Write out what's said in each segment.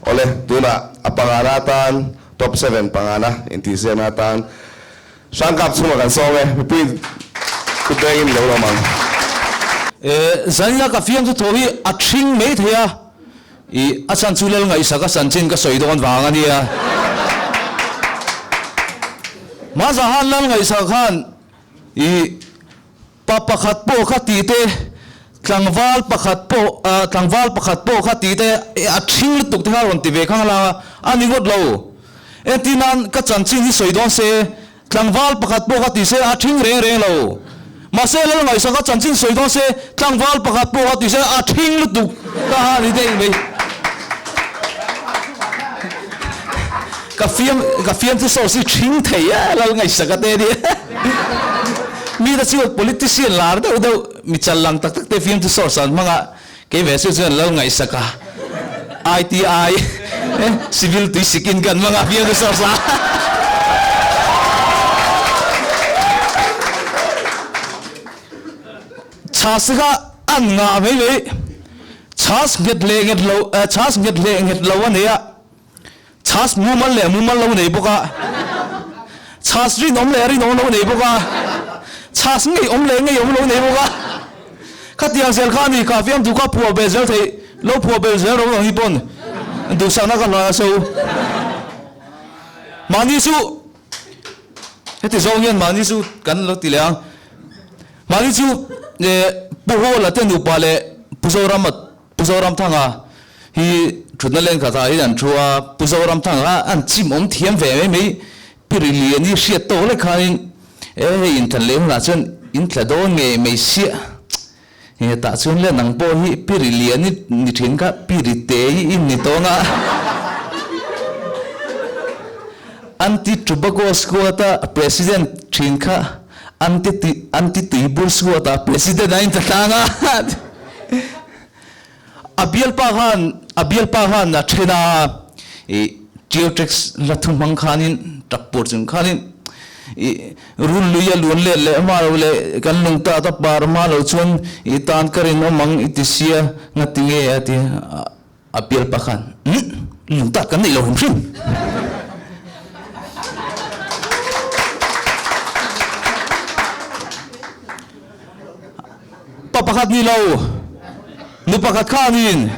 Awle, tunah a pangana atan Top seven pangana intihsiamna atan Hrangkap chhungah kan sawm e, mipui kut bengin lo lawm ang. Zanina ka fiamthu thaw hi a thring mai thei a, i a chhan chu Lal ngaihsak a chanchin ka sawi dawn vang a nia. Hmasa khan Lal ngaihsak khan i pa pakhat pawh kha tih te, tlangval pakhat pawh tlangval pakhat pawh kha tih te a thring lutuk te kha a rawn ti ve khang lang a, a ni ngawt lo. Entir nan ka chanchin hi sawi dawn se, tlangval pakhat pawh kha ti se a thing reng reng lo. Mahse Lal ngaihsak a chanchin sawi dawn se, tlangval pakhat pawh kha ti se a thing lutuk ka ha ni daih mai. Ka fiam ka fiam chu source hi thing thei e Lal ngaihsak a te nia. Mi te chu politician lar deuh deuh mi chal lang tak tak te fiam chu source an hmang a. Kei ve chu chuan lo ngaihsak a, ITI civil tui sikin kan hmang a, fiamthu source a. Chhas kha an ngah mai mai, chhas nghet leh nghet lo, chhas nghet leh nghet lo a nei a, chhas mumal leh mumal lo nei bawk a, chhas rinawm leh rinawm lo nei bawk a, chhas ngeiawm leh ngeiawm lo nei bawk a. Khatiang zel kha a ni, kha fiamthu kha phuah bel zel theih lo phuah bel zel ro ang hi pawn duhsakna ka hlawh a so. Mahni chu heti zawng hian mahni chu kan lo ti leh ang. Mahni chu Pu Hawla te nupa leh Pu Zorama Pu Zoramthanga hi thutna len khatah hian an thu a, Pu Zoramthanga kha an chim awm thiam ve mai mai, Pi Riliani hriat tawk lek khanin e hei inthan leh hunah chuan in tla dawn ngei mai siah, hetah chuan le nang pawh hi Pi Riliani ni thin kha Pi Rite hi in ni tawng a, Anti Tobago Squad a President thin kha Anti Anti Tuibur Squad a President a in tla tlang a. A bialpa khan a bialpa khan a then a, ih Geotrix hla thu hmang khanin tap pur chung khanin ih run lui a luan let leh hma lo leh kan lung ta ta par hma lo chuan ih tan ka rinawm ang i ti sia nga ti nge a ti a bialpa khan umm lung tat kan neih lo hrim hrim. Pa pakhat ni lo, nu pakhat khanin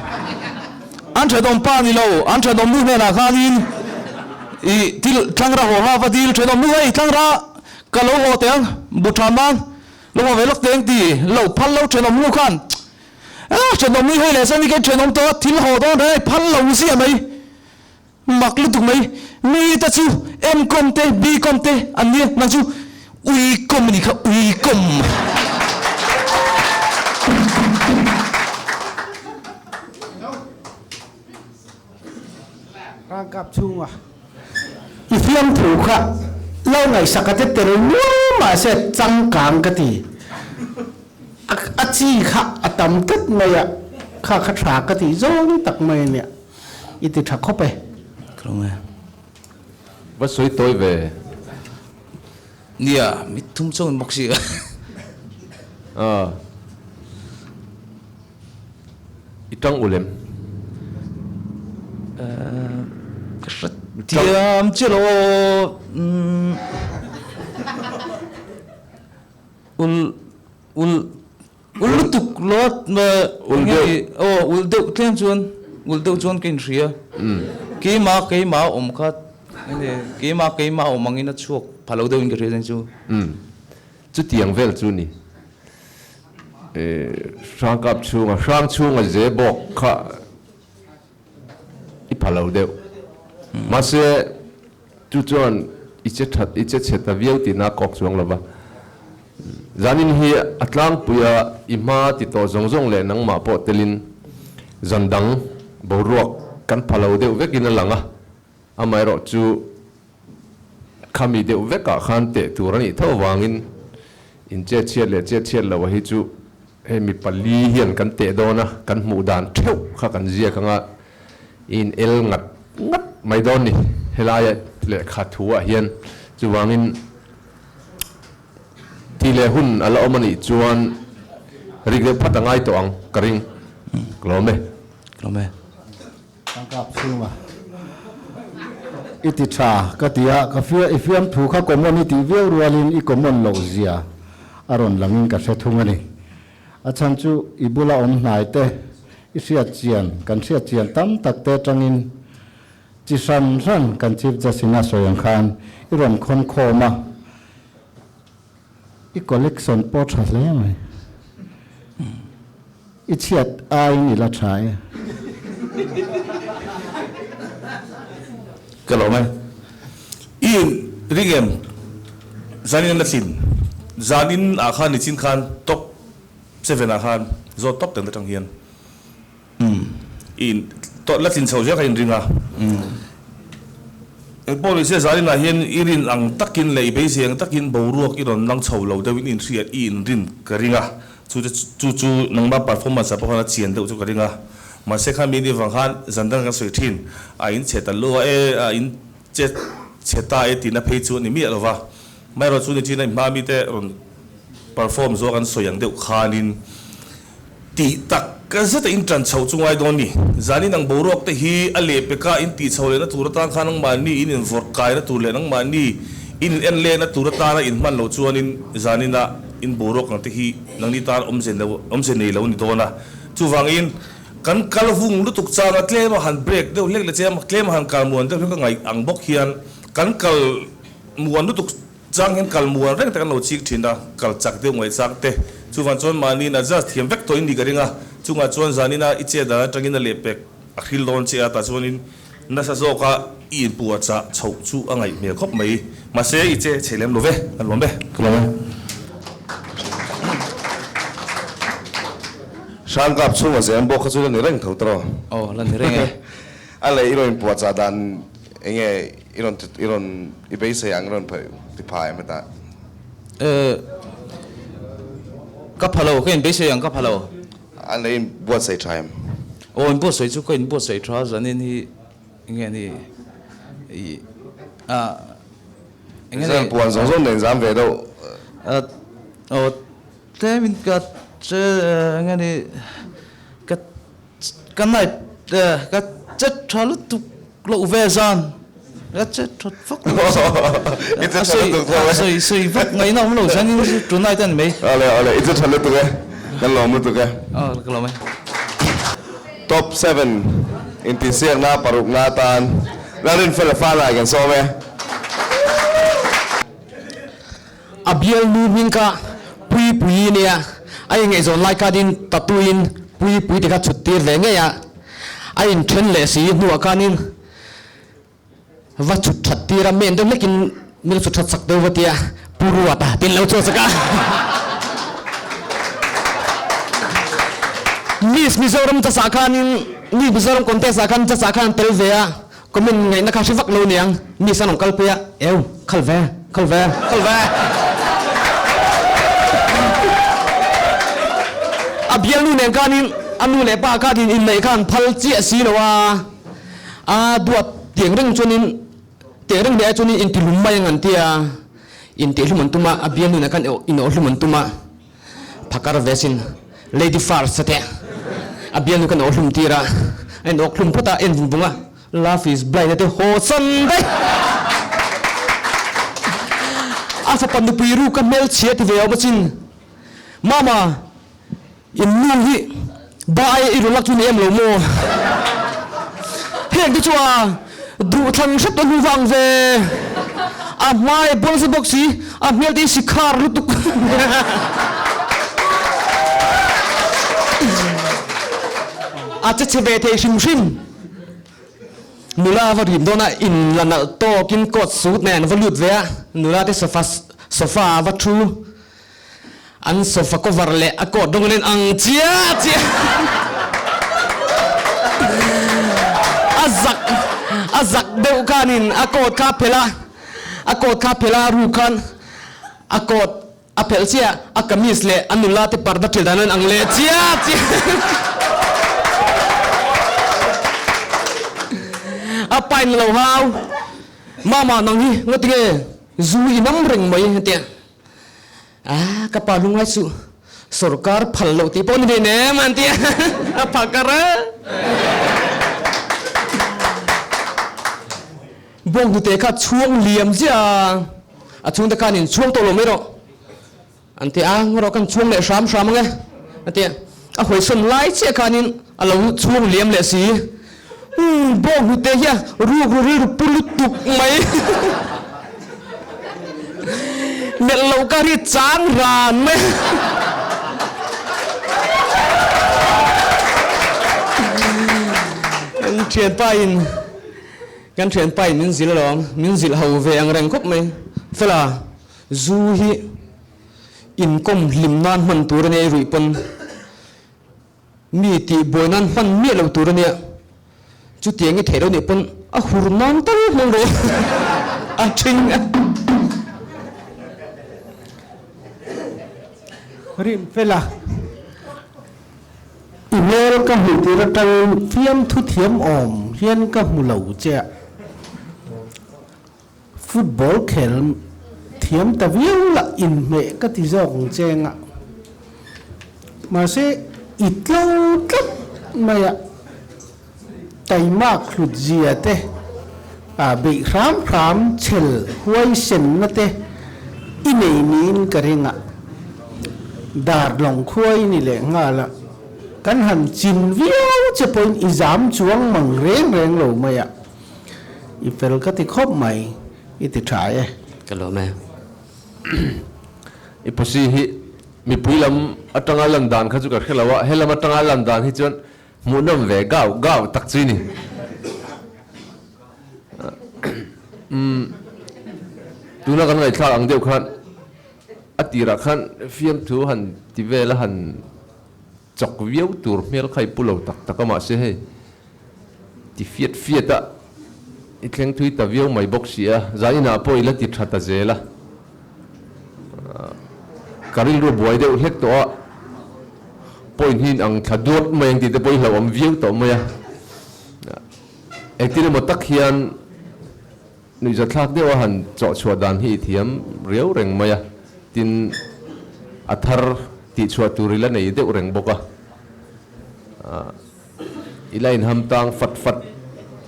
an thenawm pa ni lo, an thenawm nu hnenah khanin i thil thlangra haw ha va dil thenawm nu hei thlangra ka lo haw teh ang bu than nan lo haw ve lawk teh ang ti lo phal lo thenawm nu khan ah thenawm nu hei leh chuan i kan thenawm tawh a thil haw dawn reng a i phal lo ziah mai. Mak lutuk mai, mi te chu M-com te B-com te an nia, nang chu Ui-com a nih kha, Ui-com. Rangkap chhunga i fiamthu kha lo ngaihsak a te tel nuam mahse changkang ka ti. A chi kha a tam tlat mai a, kha kha tha ka tih zawng tak mai a nia. I ti tha khawp e. Tlawng e. Va sawi tawi ve. Nia, mitthum chuan bawk si a. Aw. I tang ulem. Ka hre thiam chiah lo aw. Ul ul Ul lutuk lo ul deuh aw ul deuh tlem chuan ul deuh chuan ka inhria keimah keimah awm kha keimah keimah awm angin a chhuak pha lo deuhin ka hria chuan chu. Chutiang vel chu ni Hrangkap chhunga hrang chhunga ze bawk kha i pha lo deuh mahse Chu chuan i che that, i che chhe ta viau tihna a kawk chuang lo va. Zanin hi a tlangpuia i hma ti tawh zawng zawng leh nangmah pawh telin zan dang boruak kan pha lo deuh vekin a lang a, amaherawh chu khami deuh vekah khan teh tur a nih tho avangin in che chhiat leh che chhiat loh a hi chu hei mi pali hian kan teh dawn a, kan hmuh dan theuh kha kan ziak ang a. I in el ngat ngat mai dawn ni helaia lehkha thu ah hian chuvangin ti leh hun a la awm a nih chuan rik deuh phat a ngai tawh ang ka ring. Ka lawm e. Ka lawm e. Sangkap chhunga i ti tha ka ti a, ka fia i fiamthu kha common i tih viau rualin i common loh zia a rawn langin ka hre thung a ni. A chhan chu i bula awm hnai te i hriat chian kan hriat chian tam tak te atangin chi hran hran kan Chief Justice a sawi ang khan i rawn khawn khawm a, I collection pawh tha hle mai. I chhiat aiin i la tha e. Ka lawm e. I ring em? Zanin an la tlin. Zanin ah khan nichin khan top seven ah khan zawt top ten atang hian. I la tlin chho zel kha in ring a. Engpawh ni se zanin ah hian i rin ang takin leh i beisei ang takin boruak i rawn lang chho lo deuhin i inhriat i inrin ka ring a. Chu te chu chu nangmah performance ah pawh khan a chian deuh chu ka ring a. Mahse kha mi ni vang khan zan dang kan sawi thin a in chhe ta lua e, a in che chhe ta e tihna phei chu a ni miah lo va. Amaherawhchu chu ni chin a i hma mite rawn perform zawk an sawi ang deuh khanin Tih tak zeta in ṭan chhoh chu ngai dawn ni. Zanin ang boruak te hi a leh peka in tih chho lehna tur atan khan nangmahni in invawrh kaina tur leh nangmahni in in en lehna tur atana in hman loh chuanin zanina in boruak ang te hi nangni tan awmze nei lo ni dawn a. Chuvangin kan kal vung lutuk changa tlema han break deuh hlek leh che a, tlema han kal muan deuh hlek a ngaih ang bawk hian kan kal muan lutuk Chang hian kal mual reng te kan lo chik thin a, kal chak deuh ngaih chak te. Chuvang chuan mahniin adjust thiam vek tawh in nih ka ring a, chungah chuan zanina i chet dan atangin a lehpek a hril dawn che a, tah chuanin nasa zawka i inpuah chah chhoh chu a ngaih hmel khawp mai. Mahse i che chhe lem lo ve, kan lawm e. Ka lawm e. Hrangkap chhunga zen bawk kha chu la ni reng tho tawh. Aw, la ni reng e. A leh i rawn inpuah chah dan enge i rawn i rawn i beisei ang i rawn ti pha em hetah? Eh, ka pha lo, ka inbeisei ang ka pha lo. A leh i inbuatsaih tha em? Aw, inbuatsaih chu ka inbuatsaih tha, zanin hi enge ni i ah enge ni. Zan puan zawng zawng nen zam ve deuh. Aw, tlem in ka che enge ni ka Ka night ka chet tha lutuk loh ve zan ka chet that vak lo I chet tha lutuk tho e. Sawi sawi vak ngaihna awm lo zan in tonight a ni mai. Awle awle i chet tha lutuk e kan lawm lutuk e. Aw ka lawm e. Top seven intihsiakna parukna atan Lalrinfela Fanai kan sawm e. A bialnu hming kha Puipuii nia, a ingaihzawn lai khanin tattoo in Puipui te kha chhut tir ve ngei a, a inthen leh si hnuah khanin va chhut that tir a, men deuh hlekin min lo chhut that sak deuh va tia Pu Ruata tin lo chhuak sak a. Miss Mizoram chasah khanin Miss Mizoram contest ah khan chasah khan an tel ve a. Comment ngaihna kha hre vak lo niang, miss an rawn kal pui a, eu, khal ve, khal ve, khal ve. A bialnu nen khanin a nu leh pa khanin inneih khan phal chiah si lo a, a duat tiang reng chuanin, tiang reng leh chuanin intihlum mai ang an ti a, intihlum an tum a, a bialnu nen khan inawhhlum an tum a, phakar ve sin, lady first a ti a, a bialnu khan a awhhlum tir a, a inawkhlum phawt a, a en vung vung a. Love is blind a ti haw san daih. A fapa nupui ru ka hmelchhia ti ve awm achin. Mama, in nu hi ba aia i rawn lak chu ni em lo maw? Heng te chu a duh thlang hrep ta hnu vang ve. A hmai a bawl sa bawk si, a hmel te hi sikhar lutuk. A che chhe ve thei hrim hrim. Nula va rim dawn a, in la nalh tawkin coat suit nen an va lut ve a, nula te sofa sofa ah va thu, an sofa cover leh a coat rawng nen ang chiah chiah a zak a zak deuh khanin a coat kha a phelh a, a coat kha a phelh a a ruk khan a coat A phelh chiah, a kamis leh a nula te parda thil dan an ang leh chiah chiah. A pain lo hau, Mama nang hi ngawt nge zu i nam reng mai a tia. Ah, ka pa lungai suh, sorkar phal loh tih pawh ni ve nem an tia. A phakar a. Bawnghnute kha chhuang liam chiah a, a chhungte khan in chhuang tawh lo mai rawh an ti a, ngaw rawh kan chhuang leh hram hram ang e a ti a, a hawisawn lai chiah khanin a lo chhuang liam leh si. Umm bawnghnute hi a ruk ru rilru pu lutuk mai. Melh loh ka ri chang ran mai. Kan thianpa in Kan thianpa in min zilh alawm, min zilh ho ve ang reng khawp mai. Fela, zu hi inkawm hlim nan hman tur a nia i ruih pawn mi tih buai nan hman miah lo tur a nia. Chutiang i theih lo nih pawn a hur nan tal hmang rawh a thing a. Rim Fela. I hmel ka hmuh tir atangin fiamthu thiam awm hian ka hmu lo che a, football khel thiam ta viau la inhmeh ka ti zawk ang che nga. Mahse i tlo tlat mai a, taimak hlut zia te, a beih hram hram chhel huaisenna te i nei niin ka ring a, dar lawng khua i ni leh nghal a, kan han chin viau che pawhin i zam chuang mang reng reng lo mai a, i fel ka ti khawp mai, i ti tha e. Ka lawm e. I posi hi mipui lam atanga lan dan kha chu ka hre lo a, helam atanga lan dan hi chuan Hmuhnawm ve gau gau tak chu i ni. Umm tuna kan ngaihthlak ang deuh khan a tirah khan fiamthu han ti vel a han chawk viau tur hmel kha i pu lo tak tak a mahse hei ti fiat fiat a i thleng thui ta viau mai bawk si a zaninah pawh i la ti tha ta zel a ka rilru buai deuh hlek tawh a. Point hi ang thla duat mai ang tih te pawh hi hlauhawm viau tawh mai a. Engtin emaw tak hian nuihzathlak deuh a han chawh chhuah dan hi i thiam riau reng mai a, tin a thar tih chhuah tur i la nei deuh reng bawk a. I la inham tang fat fat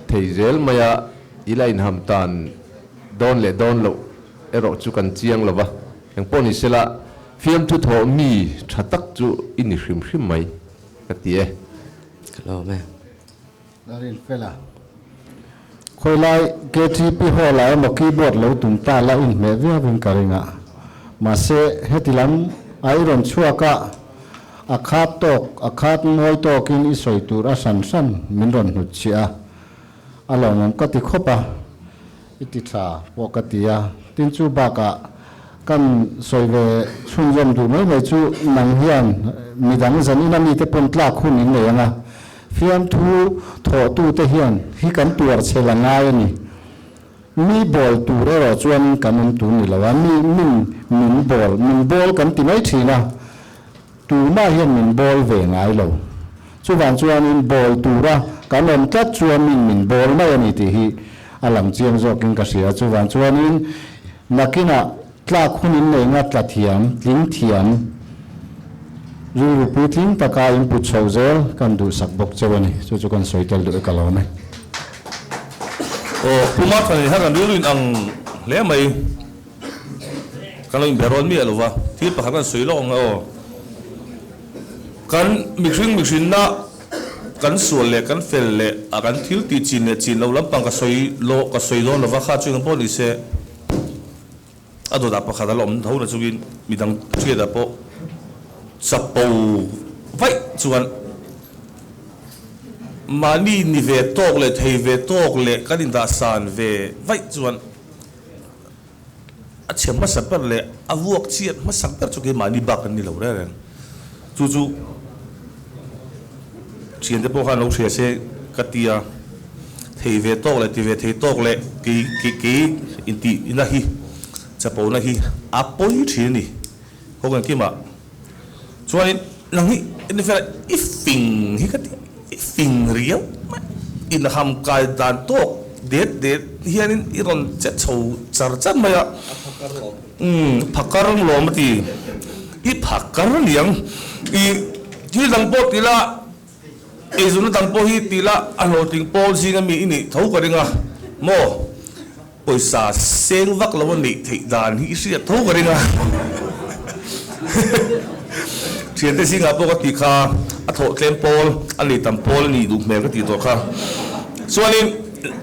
thei zel mai a, i la inham tan dawn leh dawn loh erawh chu kan chiang lo va, engpawh ni sela fiamthu thawh mi tha tak chu i ni hrim hrim mai ka ti e. Ka lawm e. Lalrin Fela, Khawilai KTP Hall ah emaw keyboard lo tum ta la inhmeh viauin ka ring a, mahse heti lam a i rawn chhuak a, A khat tawk, a khat mawi tawkin i sawi tur a hran hran min rawn hnut chhiah a, a lawmawm ka ti khawp a, i ti tha pawh ka ti a. Tin chu bakah kan sawi ve chhunzawm duh mai mai chu nang hian midang zanin a mite pawn tlak hun in nei ang a, fiamthu thawhtute hian hi kan tuar chhe la ngai a ni. Mi bawl tur erawh chuanin kan awm tur ni lo a, mi min min bawl, min bawl kan ti mai thin a, tumah hian min bawl ve ngai lo. Chuvang chuanin bawl tura kan awm tlat chuan min min bawl mai a ni tih hi a lang chiang zawkin ka hria. Chuvang chuanin nakinah tlak hun in nei nga tla thiam, tling thiam, rilru puitling taka in put chhoh zel kan duhsak bawk cheu a ni. Chu chu kan sawi tel duh e ka lawm e. Aw Pu Martha nen hian kan rilru in ang hle mai. Kan lo inbe rawn miah lo va, thil pakhat kan sawi lawk ang e aw. Kan mihring mihrinna kan sual leh kan fel leh a kan thil tih chin leh chin loh lampang ka sawi lawh ka sawi dawn lo va, kha chu engpawh ni se a dawtah pakhat a la awm tho na chungin midang hriatah pawh chapo vaih chuan mahni ni ve tawk leh thei ve tawk leh kan indahsan ve vaih chuan A chhe hmasa ber leh a vuak chiat hmasak ber chu keimahni bak kan ni lo reng reng. Chu chu thiante pawh khan lo hria se ka ti a, thei ve tawk leh ti ve thei tawk leh kei kei kei intihna hi chapona hi a pawi thin a ni. Kawng engkimah chuanin nang hi in fel i fing hi ka ti i fing riau mai inham kai dan tawk det det hianin i rawn che chho char char mai a umm phakar lawm a ti i phakar niang i thil dang pawh ti la eizawna dang pawh hi ti la a hlawhtling pawl zinga mi i nih tho ka ring a maw. Pawisa seng vak lo a neih theih dan hi i hriat tho ka ring a. Thiante zingah pawh ka tih kha a thawh tlem pawl, a nei tam pawl a nih duh hmel ka tih tawh kha. Chuanin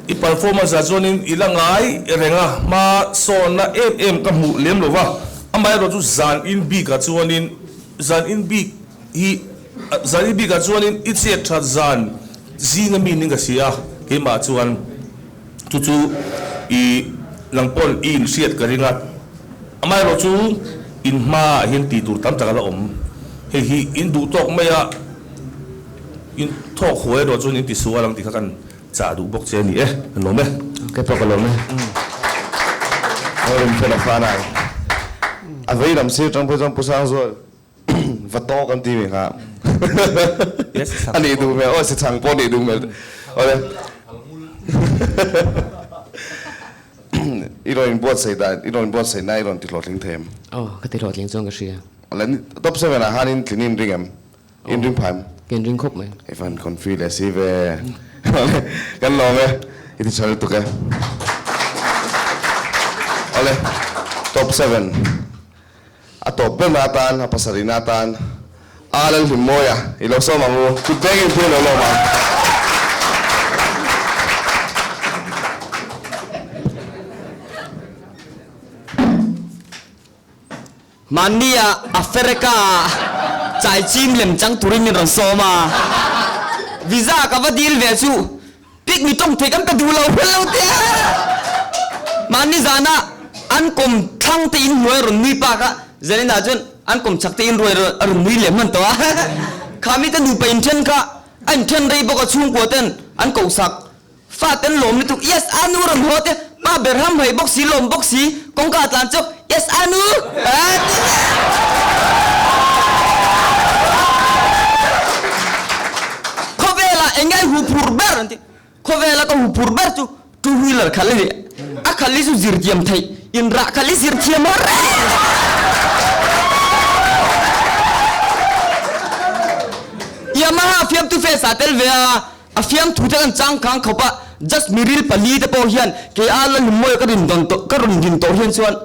i performance ah chuanin i la ngai reng a, hma sawnna em em ka hmuh lem lo va. Amaherawh chu zan in bikah chuanin zan in bik hi zan in bikah chuanin i chet that zan zinga mi ning ka si a, keimah chuan. Chu chu i nang pawn i inhriat ka ring a, amaherawh chu in hmaah hian tih tur tam tak a la awm. Hei hi in duh tawk mai a, in thawk huai erawh chuan in tisual ang tih kha kan chah duh bawk che a ni e, ka lawm e. Kei pawh ka lawm e. Rin fel a fan ang. A vei lam sir tang phei chuan Pu Sangzual. Va tawk an ti mi kha a nih duh hmel aw si chhang pawh nih duh hmel awle i rawn inbuatsaih dan i rawn inbuatsaih na i rawn ti hlawhtling thei em? Aw ka ti hlawhtling chuan ka hria. Awle top 7 ah khan in tlin in ring em? In ring phah em? Ka in ring khawp mai. I van confi leh si ve awle kan lawm e i ti tha lutuk e awle top 7. A tawp ber na atan, a pasarih na atan a Lalhlimmawi a, i lo sawm ang u. Kut bengin pui a lo lawm ang. Mahnia Africa ah chai chim lem chang turin min rawn sawm a, visa ka va dil ve chu Pik mi tawng thei kan pe duh lo hmel lo te a. Mahni zana an kawm thlang te in hnuai a rawn nui pak a, Zaninah chuan an kawm chak te in ruai a rawn nui leh hman tawh a. Kha mite nupa inthen kha a inthen rei bawk a chhungkua ten an kohsak fa ten lawm lutuk yes anu rawn haw te pa ber ham haih bawk si lawm bawk si kawngka a tlan chawk yes anu a ti Khawvelah eng nge i huphur ber an ti. Khawvela ka huphur ber chu two wheeler khalh a ni. A khalh hi chu zir thiam theih, inrah khalh hi zir thiam har em. Yamaha fiamtu face ah tel ve a, a fiamthu te kan changkang khawp a, just miril pali te pawh hian kei a la limmawi ka rin dawn tawh ka rawn din tawh hian chuan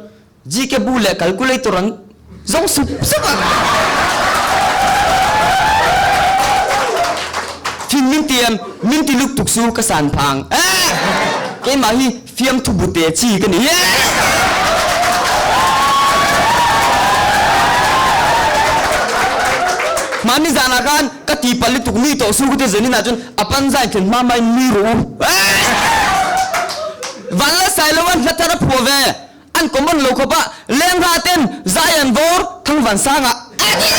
GK bu leh calculator an zawng sup sup a. Thin min ti em? Min ti luk tuk su ka san phang eh! Keimah hi fiamthu bu te chi ka ni eh! Mahni zanah khan ka ti palh lutuk nui tawh su ka ti zaninah chuan a panzai thlen hma hmain nui rawh u eh! Vanla Sailova'n hla thar a phuah ve. An common lo khawp a, Lengha ten zai an vawr Thangvan sangah a ti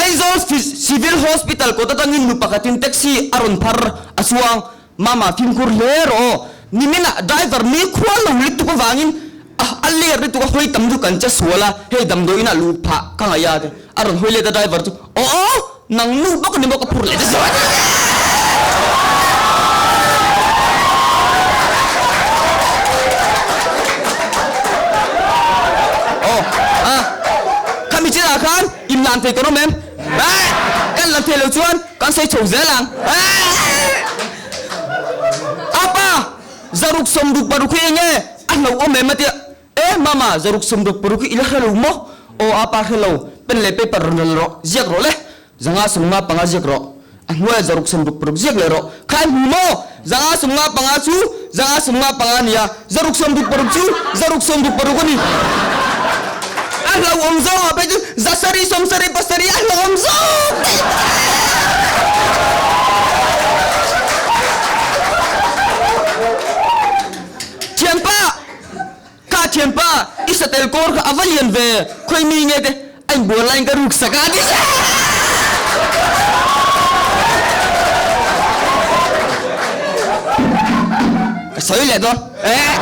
Aizawl Civil Hospital kawt atangin nu pakhatin taxi a rawn phar a chuang, Mama fimkhur hle rawh aw, niminah driver ni khua lo lutuk avangin a ler lutuk a hawi tam chu kan che sual a, hei damdawiin ah luh phah ka ngaih a ti. A rawn hawi let a driver chu, Aw aw, nang nu bawk a ni maw ka phur leh ta zawk. Aw a, khami chinah khan inlan thei kan awm em? Kan lan thei lo chuan kan sawi chho zel ang. Apa, zaruk sawmruk paruk hi enge a hlauhawm em a tia. E mama, zaruk sawmruk paruk hi i la hre lo maw? Aw apa hre lo, pen leh paper rawn rel rawh, ziak rawh le. Zanga sawmnga panga ziak rawh. A hnuaia zaruk sawmruk paruk ziak leh rawh. Kha i hmu maw? Zanga sawmnga panga chu zanga sawmnga panga a nia, zaruk sawmruk paruk chu zaruk sawmruk paruk a ni. A hlauhawm zawngah phei chu zasarih sawmsarih pasarih a hlauhawm zawk daih. Thianpa! Ka thianpa, i satel kawr kha a va lian ve, khawi mi nge te a inbual laiin ka ruk sak a ti che. Ka sawi leh dawn eh.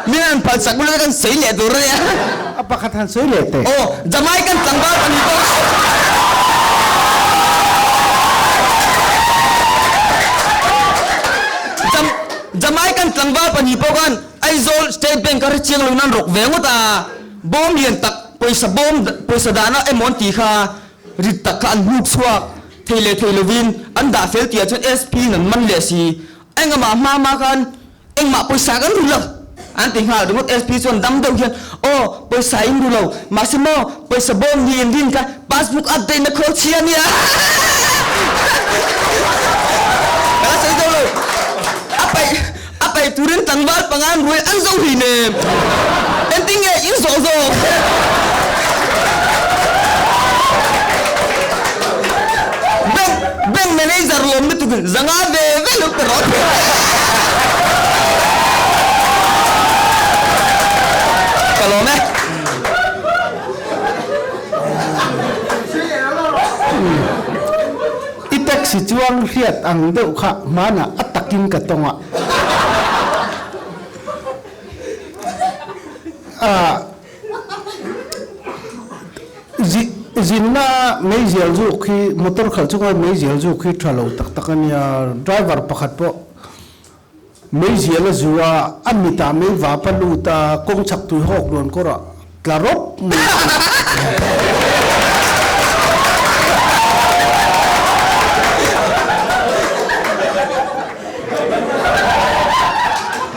Min han phal sak bula kan sawi leh tur a nia. A pakhat han sawi leh teh. Aw, Jamaican tlangval pahnih pawh. Jamaican tlangval pahnih pawh khan Aizawl State Bank a hre chiang lo nan rawk ve ngawt a, bawm lian tak pawisa. Pawisa bawm pawisa dahna emaw an tih kha rit tak kha an hnuk chhuak thei leh thei lovin an dah fel tihah chuan SP in an man leh si. Engmah hma hma khan engmah pawisa kan ru lo an ti nghal ringawt. SP chuan dam deuh hian aw pawisa in ru lo mahse maw pawisa bawm ni in rin kha passbook update na khawl chhia nia ka la sawi zo lo a paih A paih turin tlangval panga an ruai an zo hlei nem. Engtin nge in zawh zawk? Bank bank manager lawm lutuk in zanga ve ve lo pe rawh. Ka lawm e. I taxi chuang hriat ang deuh kha hmanah a takin ka tawng a. Zinna meizial zuk hi motor khalh chunga meizial zuk hi tha lo tak tak a nia. Driver pakhat pawh meizial a zu a, a mitah mei vap a lut a, kawng chhak tui hawk luan kawrah tla rawp mai a ni.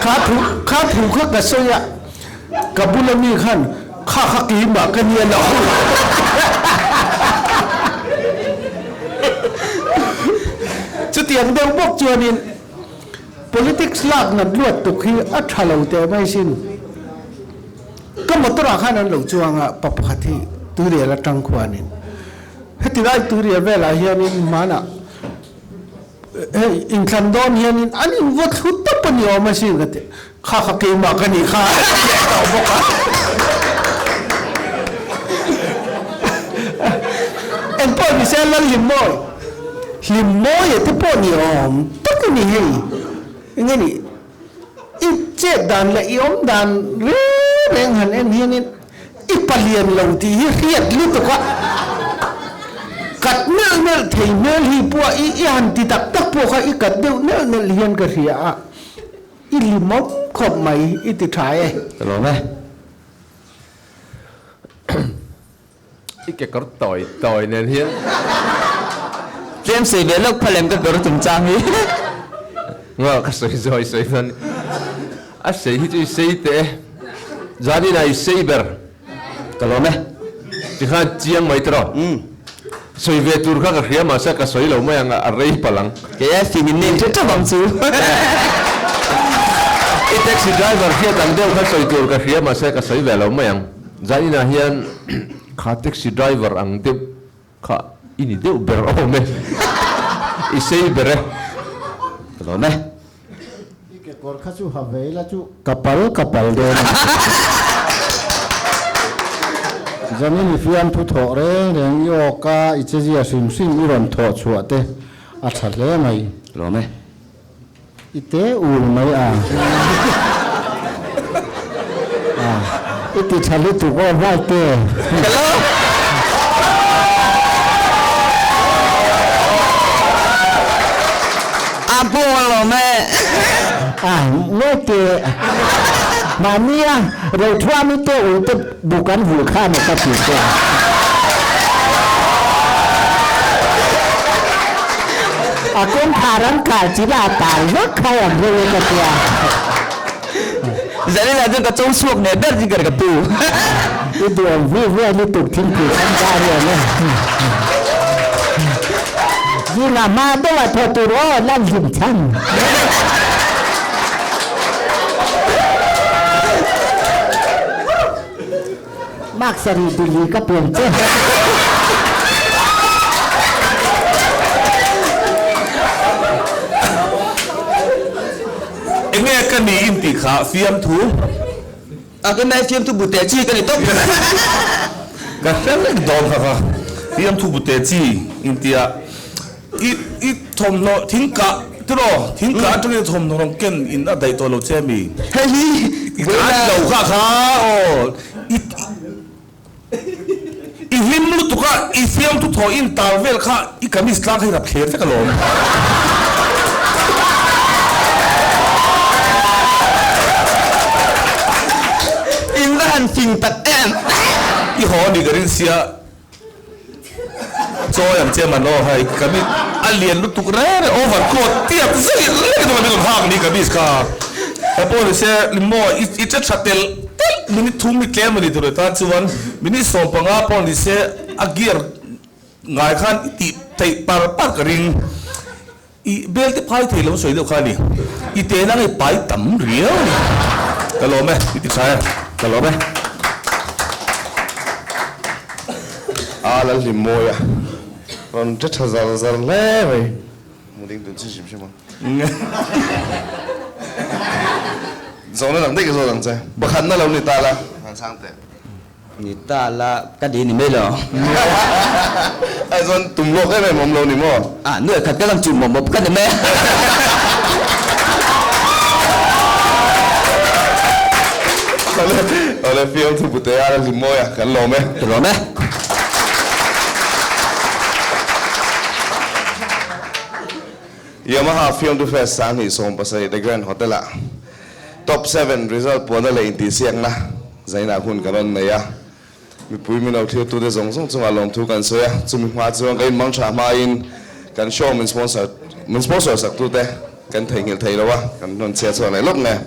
Kha thu kha thu kha ka sawi a, ka bula mi khan kha kha keimah ka nia lo. Chutiang deuh bawk chuanin politics lak nat luat tuk hi a tha lo teh mai sin. Ka motor ah khan an lo chuang a, pa pakhat hi Turial atang khuanin heti lai Turial velah hianin hmanah hei inthlan dawn hianin an invaw thlu tawp a ni awm asin ka ti, kha kha keimah ka nih kha a ti leh tawh bawk a. Engpawh ni se Lalhlimmawi, Hlimmawi te pawh ni awm tak a ni hei, enge ni? I chet dan leh i awm dan reng reng han en hianin i palian lo tih hi hriat lutuk a, kat nelh nelh thei hmel hi pawh i i han ti tak tak pawh kha i kat deuh nelh nelh hian ka hria a, i limawm khawp mai i ti tha e. Ka lawm e. I kekawr tawi tawi nen hian. Tlem sawi ve lawk phalem ka kawr chungchang hi. Nga ka sawi zawi sawi hman a sei hi chu i sei teh e. Zanin ah i sei ber. Ka lawm e. Tikhan chiang mai tawh. Sawi ve tur kha ka hria mahse ka sawi lo mai ang a rei palh ang. Kei a fing in nem tha tha vang chu. I taxi driver hriat ang deuh kha sawi tur ka hria mahse ka sawi ve lo mai ang. Zaninah hian kha taxi driver ang deuh kha i ni deuh ber awm e. I sei ber e. Ka lawm e. I kekawr kha chu ha ve ila chu ka pal ka pal dawn a ni. Zanin i fiamthu thawh reng reng i awka i chezia hrim hrim i rawn thawh chhuah te a tha hle mai. Ka lawm e. I te ul mai a. I ti tha lutuk aw Valte. Hello. A bawng alawm e. A Valte. Mahnia Rothuami te ul te buk an vulh kha maw ka ti che. A kawngkhar an khar chin a tal vek kha an reng e ka tia. Zanin ah chuan ka cho chhuak hneh ber zing ka pu. I duhawm viau viau lutuk thingpui kan zar hian e. Zingah hma deuh ah thawh tur aw lan hlim chhan. Mark sarih dili ka pian che. Enge ka ni in tih kha fiamthu. A ka mai fiamthu bu teh chi ka ni tawp. Ka hre vek dawn kha kha fiamthu bu teh chi in tia i i thawmhnaw thingkah tiraw thingkah atangin thawmhnaw rawn ken in a daih tawh lo che mi. Hei hi I tan lo kha kha aw i I hlim lutuk a, i fiamthu thaw in tar vel kha i kamis tlang kha i rap thler vek alawm. In va han fing tak em. I haw ni ka rin sia chawi ang che man aw hei kamis a lian lutuk reng reng over coat tiat zet lek in min rawn hak ni kamis kha he pawh ni se maw i che tha tel tel minute thum hi tlem a ni tur tan chuan minute 15 pawh ni se a gear ngai khan i tih theih par par ka ring. I bel te phai thei lo sawi deuh kha a ni. I te nang i pai tam riau a ni. Ka lawm e, i ti tha e. Ka lawm e. A lal hlim mawi a, rawn che tha zar zar hle mai. Mu ding dun chin hrim hrim a. Zawhna dang daih ka zawt ang che. Pakhatna lo ni ta la. Han chhang teh. Ni ta la ka di ni mai lo. Ai chuan tum lawk em em awm lo ni maw? A, nuai khat ka lang chu mawp mawp ka ni mai a. Awle, awle fiam thu pute a la hlim mawi a, kan lawm e. Ka lawm e. Yamaha Fiamthu Fest 2017 The Grand Hotel ah Top seven result puana leh intihsiakna zainah hun kan rawn nei a, mipui min lo thirtute zawng zawng chungah lawmthu kan sawi a, chumi hma chuan kan inmang tha hmain kan show min sponsor min sponsor saktute kan theihnghilh thei lo a, kan rawn chhiat chhuak leh lawk nge.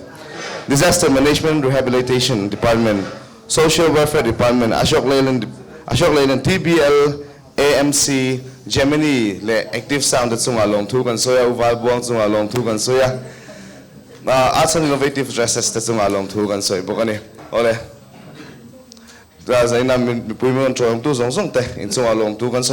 Disaster Management Rehabilitation Department, Social Welfare Department, Ashok Leyland Ashok Leyland TBL, AMC, Gemini leh Active Sound te chungah lawmthu kan sawi a, U Valbuang chungah lawmthu kan sawi a, Arts and Innovative Dresses te chungah lawmthu kan sawi bawk a ni. Awle, zaina mipui min rawn tawngtu zawng zawng te inchungah lawmthu kan sawi.